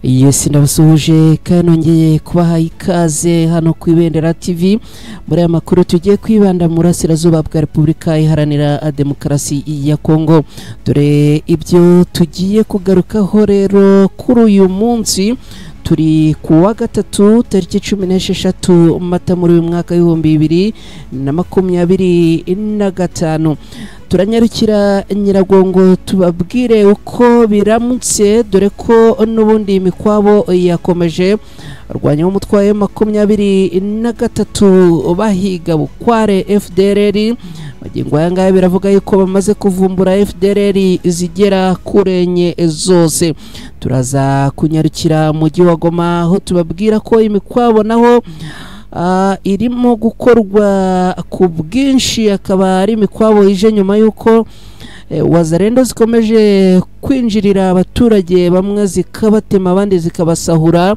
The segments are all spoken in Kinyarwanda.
Yes, ndabasuhuje kandi nongeye kubaha ikaze hano ku Ibendera TV. Muri aya makuru tugiye kwibanda mu burasirazuba bwa Repubulika Iharanira Demokarasi ya Kongo. Dore ibyo tugiye kugarukaho rero kuri uyu munsi. Turi kuwa gatatu tariki 16 Mata muri uyu mwaka 2025. Turanyarukira Nyiragongo tubabwire uko biramutse, dore ko n'ubundi imikwabo yakomeje. Arwanya umutwaye 23 bahiga bukware FDLR. Magingo aya ngaya biravuga yuko bamaze kuvumbura FDLR zigera kuri enye zose. Turaza kunyarukira mujyi wa Goma aho tubabwira ko imikwabo naho irimo gukorwa ku bwinshi, akaba ari imikwabo ije nyuma yuko wazarendo zikomeje kwinjirira abaturage, bamwe zikabatema abandi zikabasahura.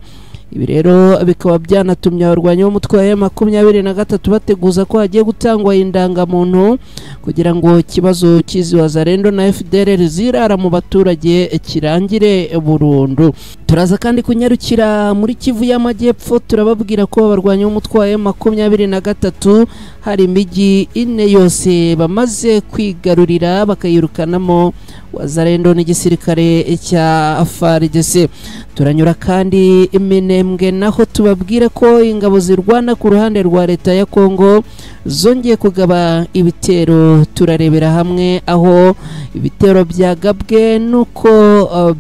Ibi rero bikaba byanatumye abarwanyi b'umutwe wa 23 bateguza ko hagiye gutangwa indangamuntu kugira ngo ikibazo cy'izi wazarendo na FDLR zirara mu baturage kirangire burundu. Turaza kandi kunyarukira muri Kivu y'Amajyepfo, turababwira ko abarwanyi b'umutwe wa 23 hari imijyi ine yose bamaze kwigarurira bakayirukanamo wazarendo n'igisirikare cya FARDC. Turanyura kandi Iminembwe naho tubabwire ko ingabo zirwana ku ruhande rwa leta ya Kongo zongeye kugaba ibitero. Turarebera hamwe aho ibitero byagabwe nuko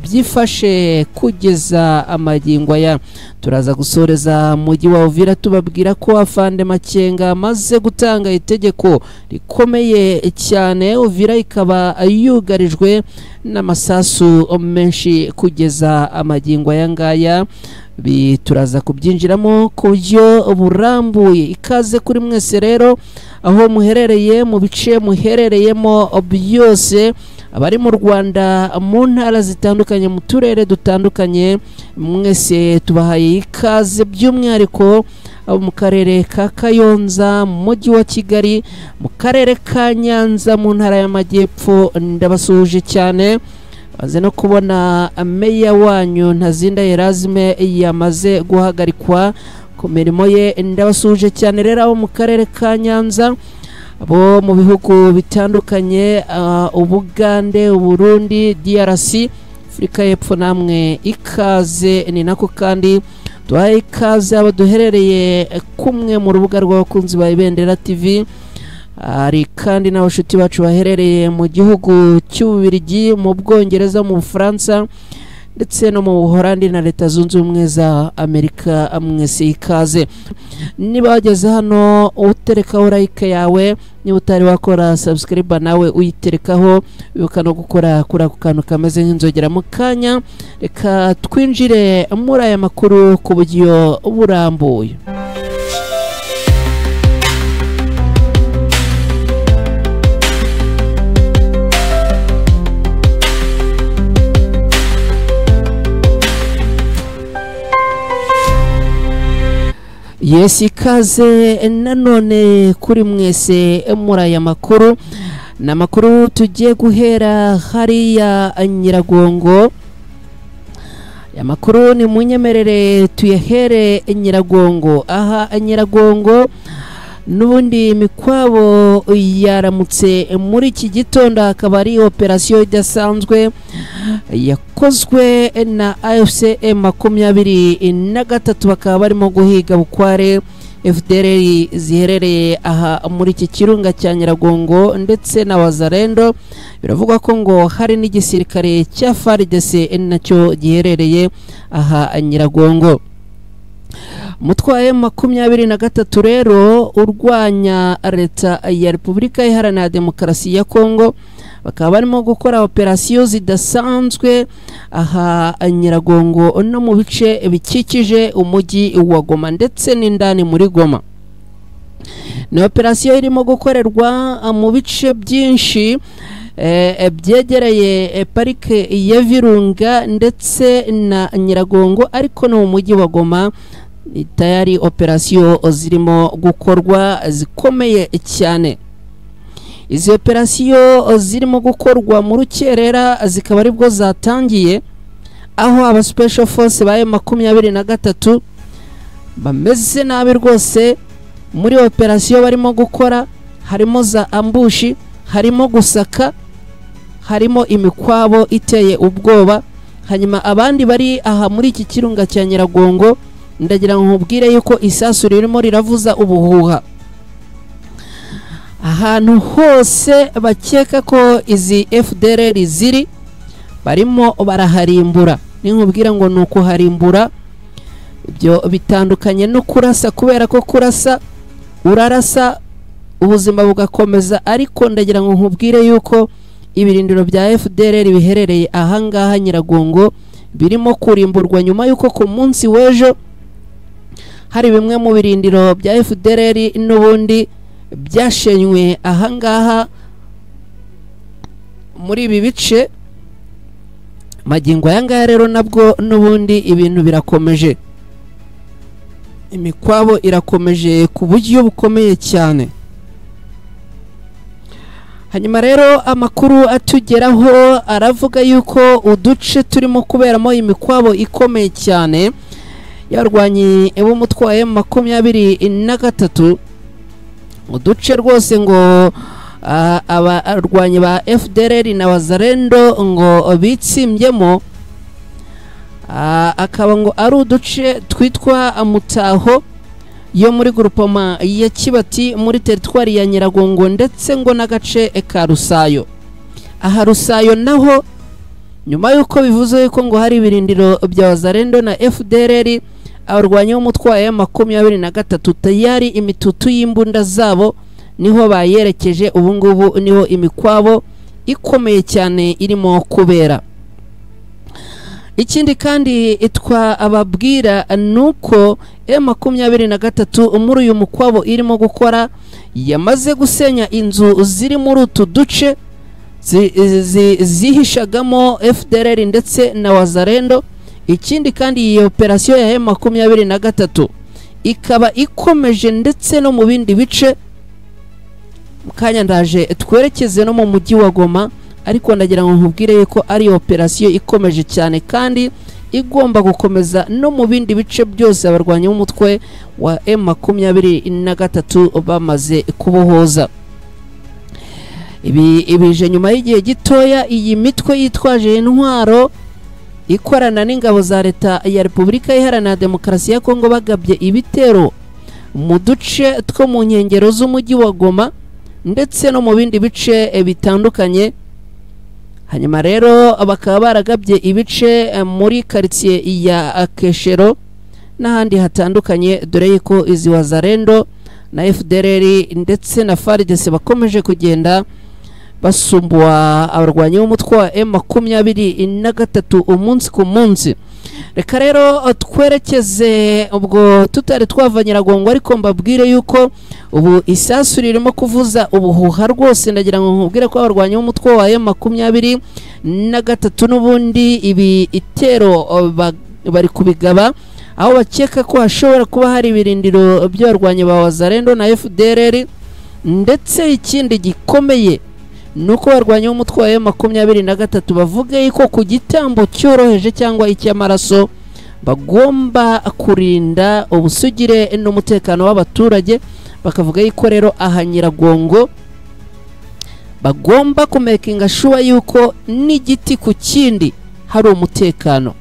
byifashe kugeza amagingo aya. Turaza gusoreza mujyi wa Uvira tubabwira ko Afande Makenga amaze gutanga itegeko rikomeye cyane, Uvira ikaba yugarijwe n'amasasu menshi kugeza amagingo aya ngaya. Turaza kubyinjiramo ku buryo burambuye. Ikaze kuri mwese rero aho muherereye, mu bice muherereyemo byose, abari mu Rwanda mu ntara zitandukanye, mu turere dutandukanye, mwese tubahaye ikaze, by'umwihariko abo mu karere ka Kayonza, mu mujyi wa Kigali, mu karere ka Nyanza, mu ntara y'Amajyepfo, ndabasuhuje cyane. Baze no kubona meya wanyu Ntazinda Erasme yamaze guhagarikwa ku mirimo ye, ndabasuhuje cyane rero abo mu karere ka Nyanza, abo mu bihugu bitandukanye, Ubugande, Uburundi, DRC, Afurika y'Epfo, namwe ikaze. Ni nako kandi duhaye ikaze abo duherereye kumwe mu rubuga rw'abakunzi ba Ibendera TV. Hari kandi n'abashuti bacu baherereye mu gihugu cy'Ububirigi, mu Bwongereza, mu Bufaransa ndetse no mu Buholandi na Leta Zunze Ubumwe za Amerika, mwese ikaze. Niba wageze hano uterekaho like yawe, niba utari wakora subscribe nawe uyiterekaho, wibuka no gukora kuri ako kantu kameze nk'inzogera. Mu kanya reka twinjire muri aya makuru ku buryo burambuye. Yes, ikaze nanone kuri mwese muri aya makuru. Ni amakuru tugiye guhera hariya Nyiragongo. Aya makuru ni munyemerere tuyahere Nyiragongo. Aha Nyiragongo n'ubundi imikwabo yaramutse muri iki gitondo, akaba ari operasiyo idasanzwe yakozwe na AFC M23, bakaba barimo guhiga bukware FDLR ziherereye aha muri iki kirunga cya Nyiragongo ndetse na Wazarendo. Biravugwa ko ngo hari n'igisirikare cya FARDC nacyo giherereye aha Nyiragongo. Umutwe wa 23 rero urwanya leta ya Repubulika Iharanira Demokarasi ya Kongo bakaba barimo gukora operasiyo zidasanzwe aha Nyiragongo no mu bice bikikije umujyi wa Goma ndetse n'indani muri Goma. Ni operasiyo irimo gukorerwa mu bice byinshi byegereye parike ya Virunga ndetse na Nyiragongo, ariko no mu mujyi wa Goma tayari operasiyo zirimo gukorwa zikomeye cyane. Izi operasiyo zirimo gukorwa mu rukerera zikaba aribwo zatangiye, aho aba Special Force ba M23 bameze nabi rwose muri operasiyo barimo gukora. Harimo za ambushi, harimo gusaka, harimo imikwabo iteye ubwoba. Hanyuma abandi bari aha muri iki kirunga cya Nyiragongo, ndagira ngo nkubwire yuko isasu ririmo riravuza ubuhuha ahantu hose bakeka ko izi FDLR ziri, barimo baraharimbura. Ninkubwira ngo ni ukuharimbura, ibyo bitandukanye no kurasa, kubera ko kurasa urarasa ubuzima bugakomeza. Ariko ndagira ngo nkubwire yuko ibirindiro bya FDLR biherereye ahangaha Nyiragongo birimo kurimburwa, nyuma yuko ku munsi w'ejo hari bimwe mu birindiro bya FDLR n'ubundi byashenywe ahangaha muri ibi bice. Magingo aya ngaya rero nabwo n'ubundi ibintu birakomeje, imikwabo irakomeje ku buryo bukomeye cyane. Hanyuma rero amakuru atugeraho aravuga yuko uduce turimo kuberamo imikwabo ikomeye cyane y'abarwanyi b'umutwe wa M23, uduce rwose ngo abarwanyi ba FDLR na Wazalendo ngo bitsimbyemo, akaba ngo ari uduce twitwa Mutaho yo muri groupement ya Kibati muri teritwari ya Nyiragongo, ndetse ngo n'agace ka Rusayo. Aha Rusayo naho nyuma yuko bivuze yuko ngo hari ibirindiro bya Wazalendo na FDLR, abarwanyi b'umutwe wa M23 tayari imitutu y'imbunda zabo niho bayerekeje. Ubu ngubu niho imikwabo ikomeye cyane irimo kubera. Ikindi kandi itwa ababwira nuko M23 muri uyu mukwabo irimo gukora yamaze gusenya inzu ziri muri utu duce zihishagamo FDLR ndetse na Wazalendo. Ikindi kandi iyi operasiyo ya M23 ikaba ikomeje ndetse no mu bindi bice. Mukanya ndaje twerekeze no mu mujyi wa Goma, ariko ndagira ngo nkubwire yuko ari operasiyo ikomeje cyane kandi igomba gukomeza no mu bindi bice byose abarwanyi b'umutwe wa M23 bamaze kubohoza. Ibi ibije nyuma y'igihe gitoya iyi mitwe yitwaje intwaro ikorana n'ingabo za leta ya Repubulika Iharanira Demokarasi ya Kongo bagabye ibitero mu duce two mu nkengero z'umujyi wa Goma ndetse no mu bindi bice bitandukanye. Hanyuma rero bakaba baragabye ibice muri quartier ya Keshero n'ahandi hatandukanye, dore yuko izi Wazalendo na FDLR ndetse na FARDC bakomeje kugenda basumbua abarwanyi b'umutwe wa M23 umunsi ku munsi. Reka rero twerekeze ubwo tutari twava Nyiragongo, ariko mbabwire yuko ubu isasu ririmo kuvuza ubuhuha rwose. Ndagira ngo nkubwire ko abarwanyi b'umutwe wa M23 n'ubundi ibi itero bari kubigaba, aho bakeka ko hashobora kuba hari ibirindiro by'abarwanyi ba Wazalendo na FDLR. Ndetse ikindi gikomeye nuko barwanya umutwe wa M23 bavuga yuko ku gitambo cyoroheje cyangwa icy'amaraso bagomba kurinda ubusugire n'umutekano w'abaturage. Bakavuga yuko rero aha Nyiragongo bagomba kumekinga sure yuko n'igiti ku kindi hari umutekano.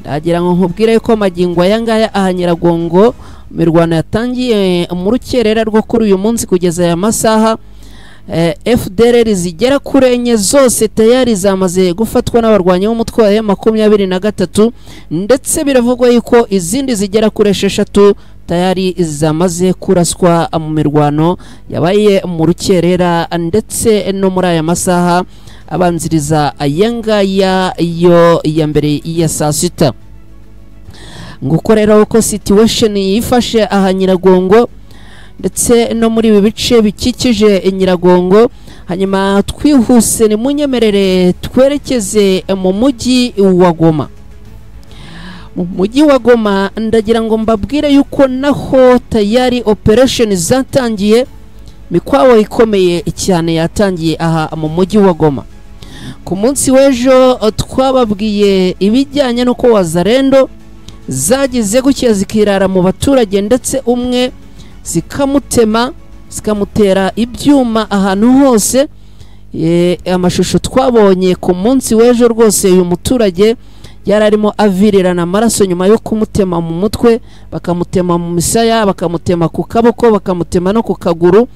Ndagira ngo nkubwire yuko magingo aya ngaya aha Nyiragongo mirwano yatangiye mu rukerera rwo kuri uyu munsi kugeza aya masaha, FDLR zigera kuri enye zose tayari zamaze gufatwa n'abarwanyi b'umutwe wa M23, ndetse biravugwa yuko izindi zigera kuri 6 tayari zamaze kuraswa mu mirwano yabaye mu rukerera ndetse no muri aya masaha abanziriza ayangaya yo ya mbere ya saa sita. Nguko rero uko situation yifashe aha Nyiragongo ndetse no muri ibi bice bikikije Nyiragongo. Hanyuma twihuse ni munyemerere twerekeze mu mujyi wa Goma. Mu mujyi wa Goma ndagira ngo mbabwire yuko naho tayari operation zatangiye, mikwabo ikomeye cyane yatangiye aha mu mujyi wa Goma. Ku munsi w'ejo twababwiye ibijyanye n'uko Wazalendo zagize gutya zikirara mu baturage, ndetse umwe zikamutema zikamutera ibyuma ahantu hose. Amashusho twabonye ku munsi w'ejo rwose, uyu muturage yari arimo avirirana amaraso nyuma yo kumutema mu mutwe, bakamutema mu misaya, bakamutema ku kaboko, bakamutema no ku kaguru,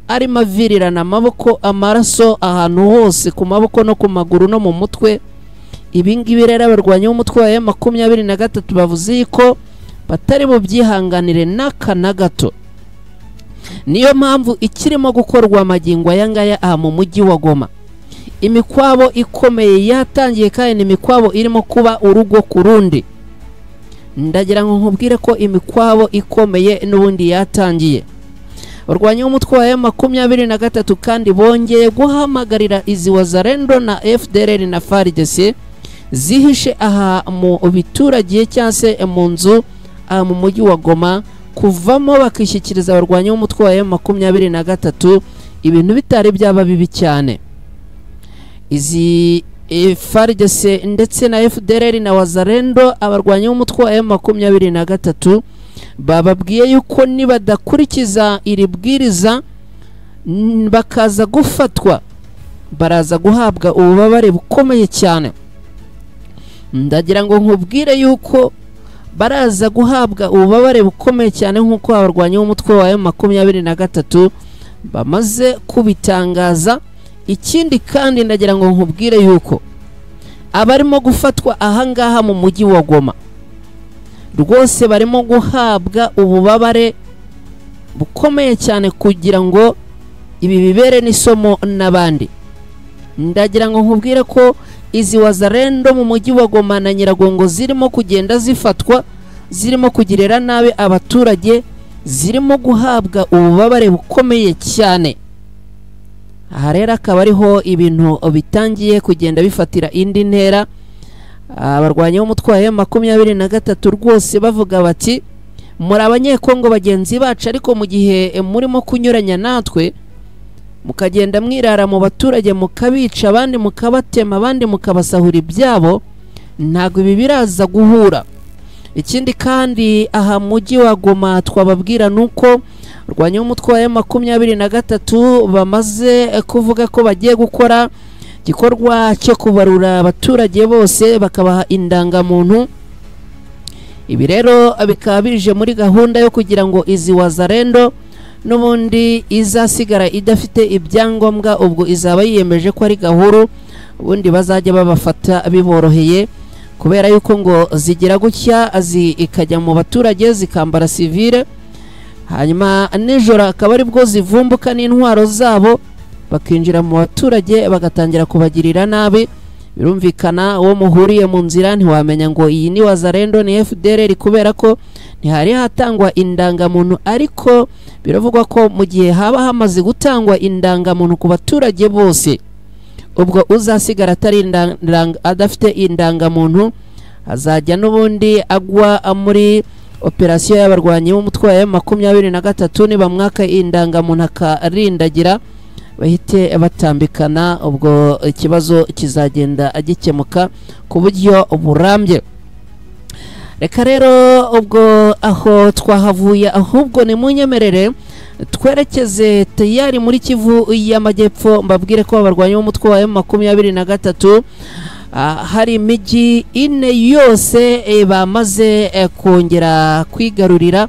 arimo avirirana amaboko amaraso ahantu hose, ku maboko no ku maguru no mu mutwe. Ibi ngibi rero abarwanyi b'umutwe wa M23 bavuze ko batari bubyihanganire n'aka na gato. Niyo mpamvu ikirimo gukorwa amagingo aya ngaya aha mu mujyi wa Goma, imikwabo ikomeye yatangiye, kandi imikwabo irimo kuba urugo ku rundi. Ndagira ngo nkubwire ko imikwabo ikomeye n'ubundi yatangiye. Abarwanyi b'umutwe wa M23 kandi bongeye guhamagarira izi Wazalendo na FDLR na FARDC zihishe aha mu biturage cyangwa se mu nzu aha mu mujyi wa Goma kuvamo bakishyikiriza abarwanyi b'umutwe wa M23, ibintu bitari byaba bibi cyane. Izi FARDC ndetse na FDLR na Wazalendo, abarwanyi b'umutwe wa M23 bababwiye yuko nibadakurikiza iri bwiriza bakaza gufatwa baraza guhabwa ububabare bukomeye cyane. Ndagira ngo nkubwire yuko baraza guhabwa ububabare bukomeye cyane nk'uko abarwanyi b'umutwe wa M23 bamaze kubitangaza. Ikindi kandi ndagira ngo nkubwire yuko abarimo gufatwa ahangaha mu mujyi wa Goma rwose barimo guhabwa ububabare bukomeye cyane kugira ngo ibi bibere n'isomo n'abandi. Ndagira ngo nkubwire ko izi Wazalendo mu mujyi wa Goma na Nyiragongo zirimo kugenda zifatwa, zirimo kugirira nabi abaturage, zirimo guhabwa ububabare bukomeye cyane. Aha rero akaba ariho ibintu bitangiye kugenda bifatira indi ntera. Abarwanyi b'umutwe wa M23 rwose bavuga bati muri abanyekongo bagenzi bacu, ariko mu gihe murimo kunyuranya natwe mukagenda mwirara mu baturage, mukabica abandi, mukabatema abandi, mukabasahura ibyabo, ntabwo ibi biraza guhura. Ikindi kandi aha mujyi wa Goma twababwira nuko abarwanyi b'umutwe wa M23 bamaze kuvuga ko bagiye gukora igikorwa cyo kubarura abaturage bose bakabaha indangamuntu. Ibi rero bikaba bije muri gahunda yo kugira ngo izi Wazalendo n'ubundi izasigara idafite ibyangombwa, ubwo izaba yiyemeje ko ari gahuru, ubundi bazajya babafata biboroheye, kubera yuko ngo zigira gutya ikajya mu baturage zikambara sivile, hanyuma nijoro akaba aribwo zivumbuka n'intwaro zabo bakinjira mu baturage bagatangira kubagirira nabi. Birumvikana uwo muhuriye mu nzira ntiwamenya ngo iyi ni Wazalendo ni FDLR, kubera ko ntihari hatangwa indangamuntu. Ariko biravugwa ko mu gihe haba hamaze gutangwa indangamuntu ku baturage bose, ubwo uzasigara atari adafite indangamuntu azajya n'ubundi agwa muri operasiyo y'abarwanyi b'umutwe wa M23, nibamwaka indangamuntu akarindagira bahite batambikana, ubwo ikibazo kizagenda agikemuka ku buryo burambye. Reka rero ubwo aho twahavuye, ahubwo ni munyemerere twerekeze tayari muri Kivu y'Amajyepfo, mbabwire ko abarwanyi b'umutwe wa M23 hari imijyi ine yose bamaze kongera kwigarurira,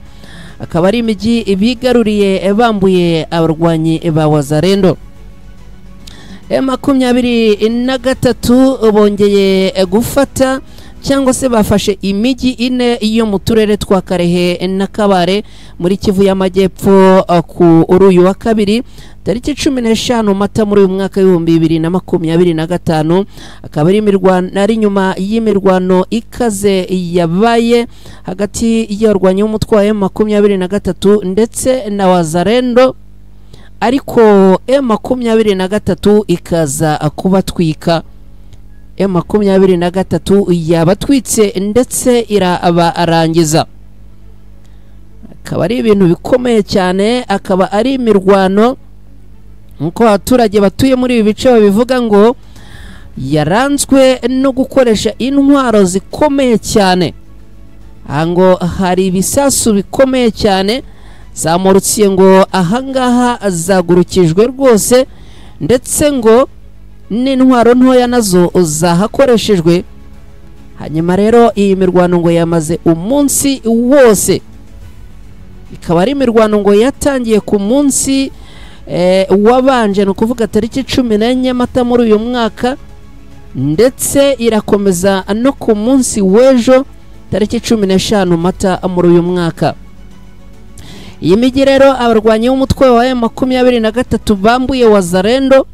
akaba ari imijyi bigaruriye bambuye abarwanyi ba Wazalendo. M23 bongeye gufata cyangwa se bafashe imijyi ine yo mu turere twa Karehe na Kabare muri Kivu y'Amajyepfo ku uyu wa kabiri tariki 15 Mata muri uyu mwaka 2025, akaba ari imirwano ari nyuma y'imirwano ikaze yabaye hagati y'abarwanyi b'umutwe wa M23 ndetse na Wazalendo, ariko M23 ikaza kubatwika. M23 yabatwitse ndetse irabarangiza. Akaba ari ibintu bikomeye cyane, akaba ari imirwano nkuko abaturage batuye muri ibi bice babivuga ngo Yaranzwe no gukoresha intwaro zikomeye cyane. Ngo hari ibisasu bikomeye cyane zamurutsiye ngo ahangaha zagurukijwe rwose, ndetse ngo n'intwaro ntoya nazo zahakoreshejwe. Hanyuma rero iyi mirwano ngo yamaze umunsi wose, ikaba ari imirwano ngo yatangiye ku munsi wabanje, ni ukuvuga tariki 14 Mata muri uyu mwaka, ndetse irakomeza no ku munsi w'ejo tariki 15 Mata muri uyu mwaka. Iyi mijyi rero abarwanyi b'umutwe wa M23 bambuye Wazalendo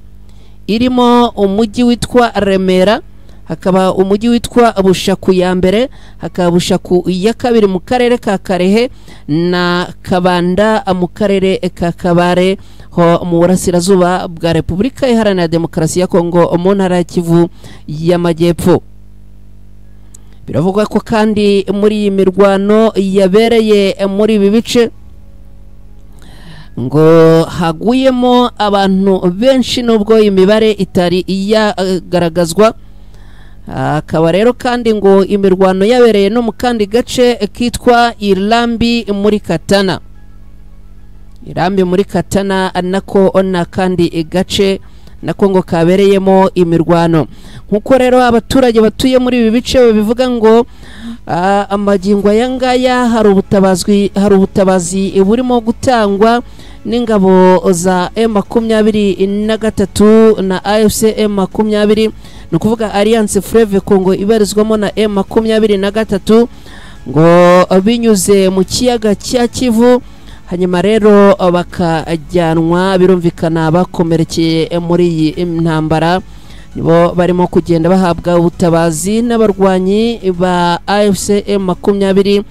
irimo umujyi witwa Remera, hakaba umujyi witwa Bushaku ya mbere, hakaba Bushaku ya kabiri mu karere ka Karehe na Kabanda mu karere ka Kabare ho mu burasirazuba bwa Repubulika Iharanira Demokarasi ya Kongo mu ntara ya Kivu y'Amajyepfo. Biravugwa ko kandi muri iyi mirwano yabereye muri ibi bice ngo haguyemo abantu benshi nubwo imibare itari iyagaragazwa. Akaba rero kandi ngo imirwano yabereye no mu kandi gace kitwa Irambi muri Katana. Irambi muri Katana nako na kandi gace nako ngo kabereyemo imirwano. Nkuko rero abaturage batuye muri ibi bice babivuga ngo amagingo aya ngaya hari ubutabazi burimo gutangwa n'ingabo za M23 na AFC M20, ni ukuvuga Alliance Fleuve Congo ibarizwamo na M23, ngo binyuze mu kiyaga cya Kivu. Hanyuma rero bakajyanwa, birumvikana bakomerekeye muri iyi ntambara, nibo barimo kugenda bahabwa ubutabazi n'abarwanyi ba AFC M23.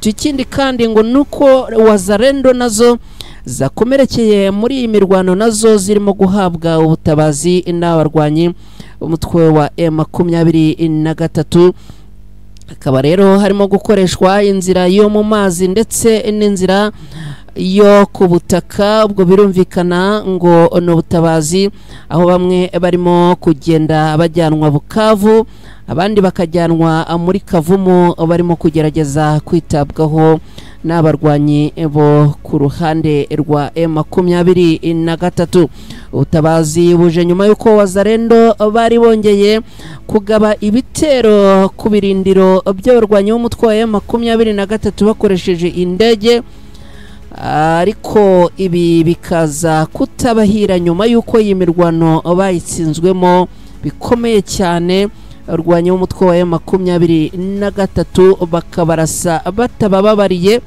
Ikindi kandi ngo nuko Wazalendo nazo zakomerekeye muri iyi mirwano nazo zirimo guhabwa ubutabazi n'abarwanyi umutwe wa M23. Akaba rero harimo gukoreshwa inzira yo mu mazi ndetse n'inzira yo ku butaka. Ubwo birumvikana ngo ni ubutabazi aho bamwe barimo kugenda bajyanwa Bukavu, abandi bakajyanwa muri Kavumu, barimo kugerageza kwitabwaho n'abarwanyi bo ku ruhande rwa M23. Ubutabazi buje nyuma y'uko Wazalendo bari bongeye kugaba ibitero ku birindiro by'abarwanyi b'umutwe wa M23 bakoresheje indege, ariko ibi bikaza kutabahira nyuma y'uko iyi mirwano bayitsinzwemo bikomeye cyane. Abarwanyi b'umutwe wa M23 bakabarasa batabababariye.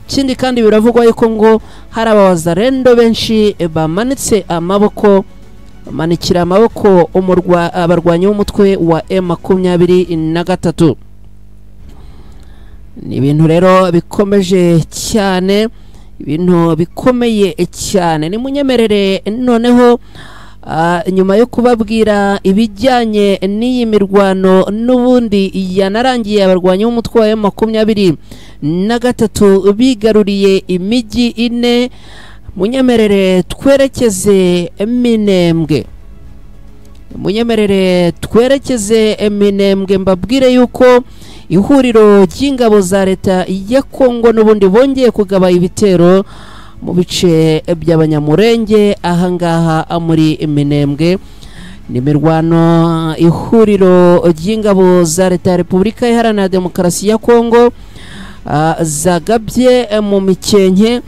Ikindi kandi biravugwa yuko ngo hari abawazalendo benshi bamanitse amaboko, bamanikira amaboko abarwanyi b'umutwe wa M23. Ni ibintu rero bikomeje cyane, ibintu bikomeye cyane. Nimunyemerere noneho nyuma yo kubabwira ibijyanye n'iyi mirwano n'ubundi yanarangiye abarwanyi b'umutwe wa M23 bigaruriye imijyi ine, munyemerere twerekeze Minembwe. Munyemerere twerekeze Minembwe, mbabwire yuko ihuriro ry'ingabo za leta ya Kongo n'ubundi bongeye kugaba ibitero mu bice by'Abanyamurenge ahangaha muri Minembwe. Ni mirwano ihuriro ry'ingabo za leta ya Repubulika Iharanira Demokarasi ya Kongo zagabye mu Mikenke,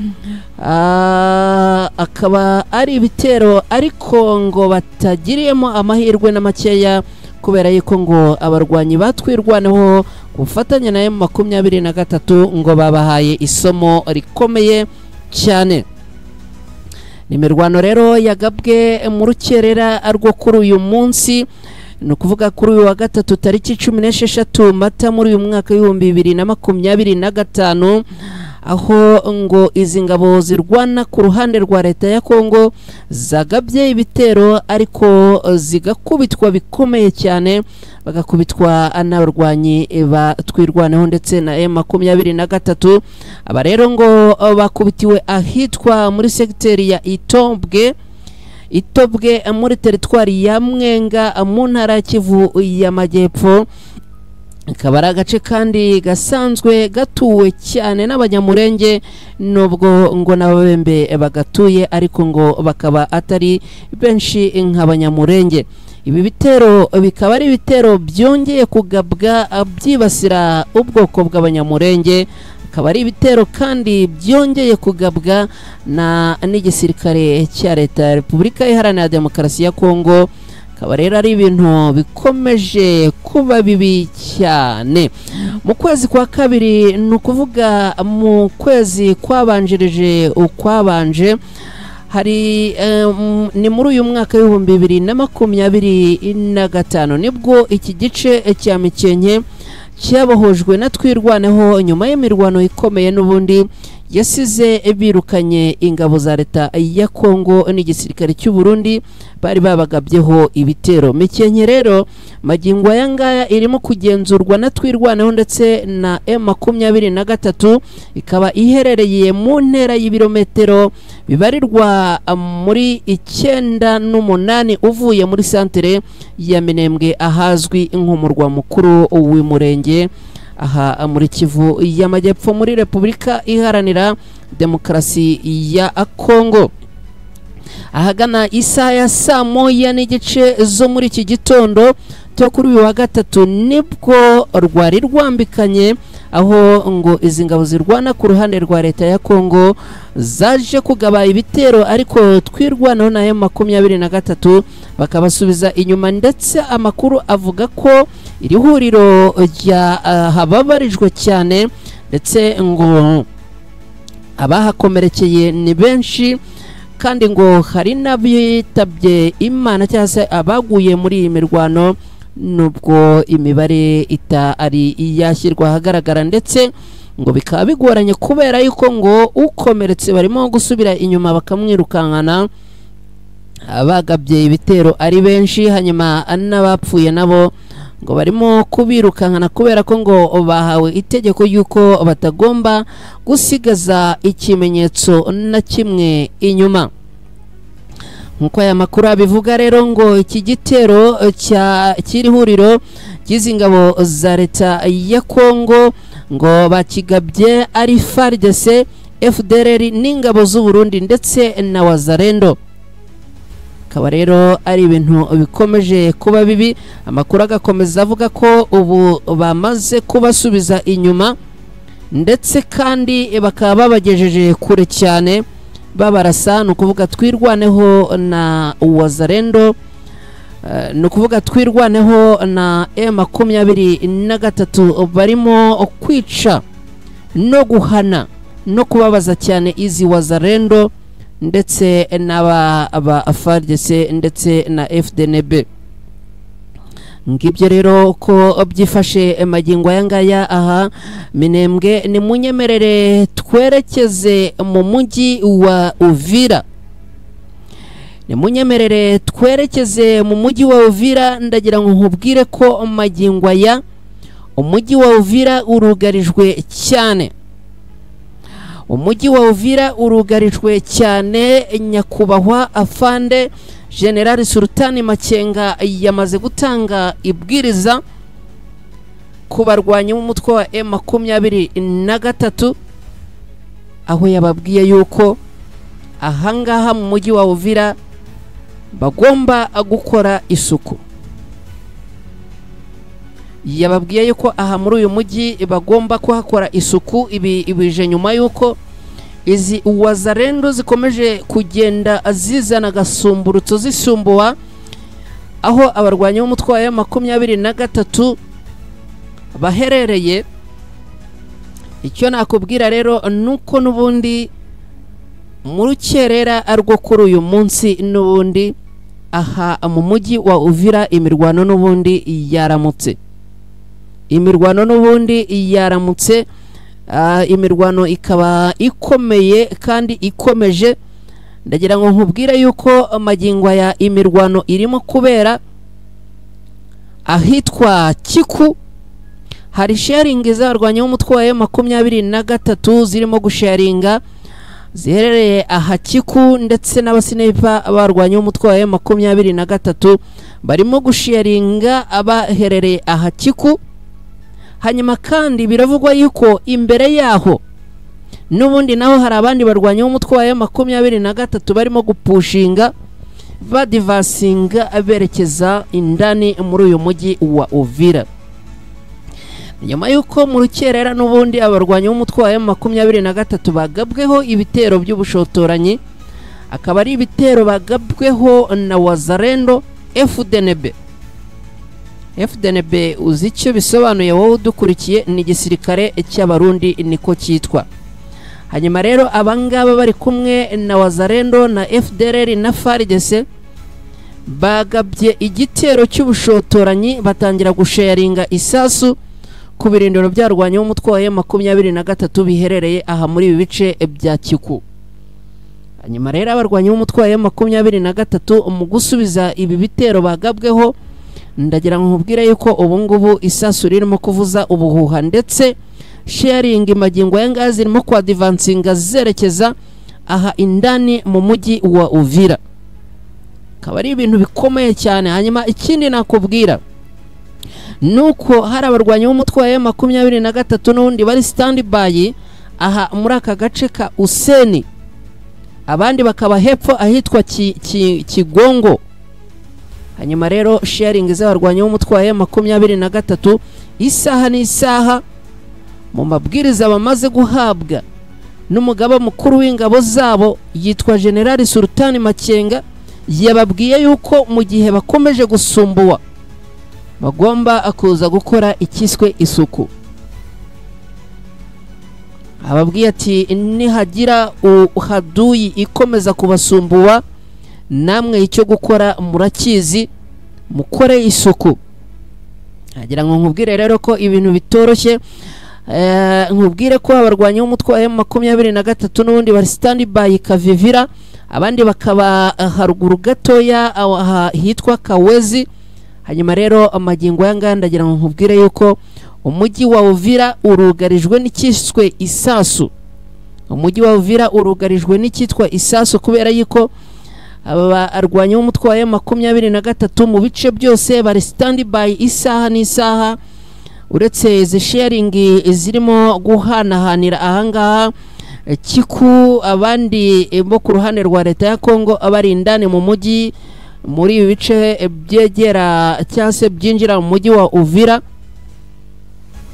akaba ari ibitero ariko ngo batagiriyemo amahirwe na makeya, kubera yuko ngo abarwanyi batwirwaneho gufatanya na M23 ngo babahaye isomo rikomeye cyane. Ni mirwano rero yagabwe mu rukerera rwo kuri uyu munsi, ni ukuvuga kuri uyu wa gatatu tariki 16 Mata muri uyu mwaka w'ibihumbi 2025, aho ngo izi ngabo zirwana ku ruhande rwa leta ya Kongo zagabye ibitero ariko zigakubitwa bikomeye cyane, bagakubitwa n'abarwanyi batwirwaneho ndetse na M23. Aba rero ngo bakubitiwe ahitwa muri segiteri ya Itombwe. Itobwe muri teritwari ya Mwenga mu ntara ya Kivu y'Amajyepfo. Akaba ari agace kandi gasanzwe gatuwe cyane n'Abanyamurenge, nubwo ngo n'Ababembe bagatuye ariko ngo bakaba atari benshi nk'Abanyamurenge. Ibi bitero bikaba ari ibitero byongeye kugabwa byibasira ubwoko bw'Abanyamurenge, akaba ari ibitero kandi byongeye kugabwa na n'igisirikare cya Leta ya Repubulika Iharanira Demokarasi ya Kongo. Akaba rero ari ibintu bikomeje kuba bibi cyane. Mu kwezi kwa kabiri, ni ukuvuga mu kwezi kwabanjirije ukwabanje, hari ni muri uyu mwaka w'2025 nibwo iki gice cya Mikenke cyabohojwe na Twirwaneho nyuma y'imirwano ikomeye n'ubundi yasize birukanye ingabo za Leta ya Kongo n'igisirikare cy'u Burundi bari babagabyeho ibitero. Mikenke rero magingo aya ngaya irimo kugenzurwa na Twirwaneho ndetse na M23, ikaba iherereye mu ntera y'ibirometero bibarirwa muri 98 uvuye muri santere ya Minembwe ahazwi nk'umurwa mukuru w'Umurenge, aha muri Kivu y'Amajyepfo muri Repubulika Iharanira Demokarasi ya Kongo. Ahagana isaha ya 1:30 zo muri iki gitondo cyo kuri uyu wa gatatu nibwo rwari rwambikanye, aho ngo izi ngabo zirwana ku ruhande rwa Leta ya Kongo zaje kugaba ibitero, ariko Twirwaneho na M23 bakabasubiza inyuma, ndetse amakuru avuga ko iri huriro rya hababarijwe cyane, ndetse ngo abahakomerekeye ni benshi, kandi ngo hari n'abitabye Imana cyangwa se abaguye muri iyi mirwano, nubwo imibare itari yashyirwa ahagaragara, ndetse ngo bikaba bigoranye kubera yuko ngo ukomeretse barimo gusubira inyuma bakamwirukankana, abagabye ibitero ari benshi, hanyuma n'abapfuye nabo ngo barimo kubirukankana kubera ko ngo bahawe itegeko yuko batagomba gusigaza ikimenyetso na kimwe inyuma. Nkuko aya makuru abivuga rero ngo iki gitero cya kiri huriro cy'izi ngabo za Leta ya Kongo ngo bakigabye ari FARDC, FDLR n'ingabo z'u Burundi ndetse na Wazalendo. Akaba rero ari ibintu bikomeje kuba bibi. Amakuru agakomeza avuga ko ubu bamaze kubasubiza inyuma, ndetse kandi bakaba babagejeje kure cyane babarasa, ni ukuvuga Twirwaneho na Wazalendo, ni ukuvuga Twirwaneho na M23 barimo kwica no guhana no kubabaza cyane izi Wazalendo ndetse n'aba FARDC ndetse na FDNB. Ngibyo rero ko byifashe magingo aya ngaya aha Minembwe. Ni munyemerere twerekeze mu mujyi wa Uvira. Ni munyemerere twerekeze mu mujyi wa Uvira. Ndagira ngo nkubwire ko magingo aya umujyi wa Uvira urugarijwe cyane. Umujyi wa Uvira urugarijwe cyane. Nyakubahwa Afande General Sultani Makenga yamaze gutanga ibwiriza ku barwanyi b'umutwe wa M23, aho yababwiye yuko ahangaha mu mujyi wa Uvira bagomba gukora isuku. Yababwiye yuko aha muri uyu mujyi bagomba kuhakora isuku. Ibi bije nyuma yuko izi Wazalendo zikomeje kugenda zizana agasumburutso zisumbuwa, aho abarwanyi b'umutwe wa M23 baherereye. Icyo nakubwira rero nuko nubundi mu rukerera arwo kuri uyu munsi nubundi aha mu mujyi wa Uvira imirwano nubundi yaramutse. Imirwano nubundi yaramutse, imirwano ikaba ikomeye kandi ikomeje. Ndagira ngo nkubwire yuko magingo ya imirwano irimo kubera ahitwa Kiku. Hari sharing z'abarwanyi b'umutwe wa M23 zirimo gusharinga ziherereye aha Kiku ndetse n'abasniper barwanya umutwe wa M23 barimo gusharinga abaherereye aha Kiku. Hanyuma kandi biravugwa yuko imbere yaho n'ubundi naho hari abandi barwanya umutwe wa M23 barimo gupushinga badivasinga aberekeza indani muri uyu mujyi wa Uvira. Nyuma yuko mu rukerera n'ubundi abarwanya umutwe wa M23 bagabweho ibitero by'ubushotoranyi, akaba ari ibitero bagabweho na Wazalendo FDNB. FDNB uzi icyo bisobanuye wowe udukurikiye, ni igisirikare cy'Abarundi niko cyitwa. Hanyuma rero abangaba bari kumwe na Wazalendo na FDLR na FARDC bagabye igitero cy'ubushotoranyi, batangira gusharinga isasu ku birindiro byarwanya umutwe wa M23 biherereye aha muri ibi bice bya Kiku. Hanyuma rero abarwanya umutwe wa M23 mu gusubiza ibi bitero bagabweho, ndagira ngo nkubwire yuko ubu ngubu isasu ririmo kuvuza ubuhuha, ndetse sharing magingo ya ngazi irimo kwa advancinga zerekeza aha indani mu mujyi wa Uvira. Akaba ari ibintu bikomeye cyane. Hanyuma ikindi nakubwira nuko hari abarwanyi b'umutwe wa M23 n'undi bari stand by aha muri aka gace ka Useni, abandi bakaba hepfo ahitwa Kigongo. Hanyuma rero sharing z'abarwanyi b'umutwe wa M23 isaha n'isaha mu mabwiriza bamaze guhabwa n'umugaba mukuru w'ingabo zabo yitwa General Sultan Makenga, yababwiye yuko mu gihe bakomeje gusumbuwa bagomba kuza gukora ikiswe isuku. Ababwiye ati nihagira uhaduyi ikomeza kubasumbuwa namwe icyo gukora murakizi, mukore isuku. Agira ngo nkubwire rero ko ibintu bitoroshye. Nkubwire ko abarwanyi b'umutwe wa M23 n'ubundi bari stand by Kavivira, abandi bakaba haruguru gatoya hitwa Kawezi. Hanyuma rero amagingo ya ndagira ngo nkubwire yuko umujyi wa Uvira urugarijwe n'ikiswe isasu. Umujyi wa Uvira urugarijwe n'ikitwa isasu kubera yuko abarwanyi b'umutwe wa M23 mu bice byose bari stand by isaha n'isaha, uretse izi sharing zirimo guhanahanira ahangaha Kiku, abandi bo ku ruhande rwa leta ya Kongo abari indani mu mujyi muri ibi bice byegera cyangwa se byinjira mu mujyi wa Uvira.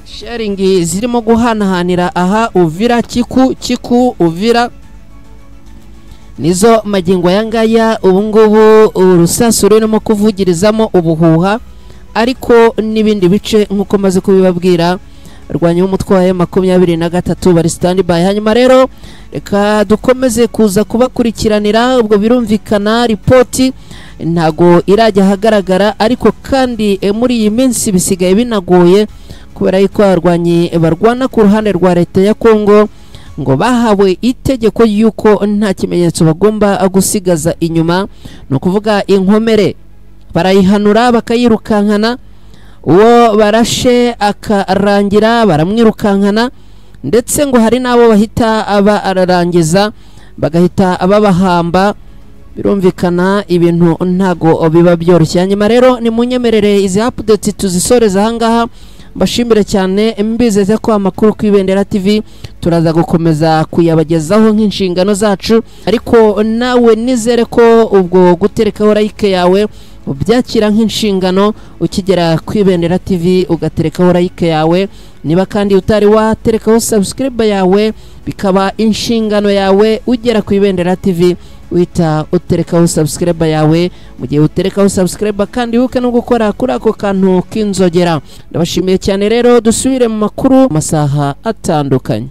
Sharing zirimo guhanahanira aha Uvira, Kiku, Kiku, Uvira nizo magingo yangaya ubu ngubu urusasu rurimo kuvugirizamo ubuhuha, ariko n'ibindi bice nkuko maze kubibabwira rwanya umutwe wa M23 bari stand by. Hanyuma rero reka dukomeze kuza kubakurikiranira, ubwo birumvikana ripoti ntago irajya ahagaragara, ariko kandi muri iyi minsi bisigaye binagoye kubera yuko abarwanyi barwana ku ruhande rwa leta ya Kongo ngo bahawe itegeko yuko nta kimenyetso bagomba gusigaza inyuma, no kuvuga inkomere barayihanura bakayirukankana, uwo barashe akarangira baramwirukankana, ndetse ngo hari nabo bahita aba ararangiza bagahita ababahamba. Birumvikana ibintu ntago biba byoroshye. Hanyuma rero ni munyemerere izi update tuzisoreza ahangaha, mbashimire cyane, mbizeze ko amakuru ku Ibendera TV turaza gukomeza kuyabagezaho nk'inshingano zacu, ariko nawe nizere ko ubwo guterekaho like yawe ubyakira nk'inshingano ukigera ku Ibendera TV ugaterekaho like yawe, niba kandi utari waterekaho subscribe yawe bikaba inshingano yawe ugera ku Ibendera TV uhita uterekaho subscribe yawe. Mu gihe uterekaho subscribe kandi wibuke no gukora kuri ako kantu k'inzogera. Ndabashimiye cyane rero, dusubire mu makuru masaha atandukanye.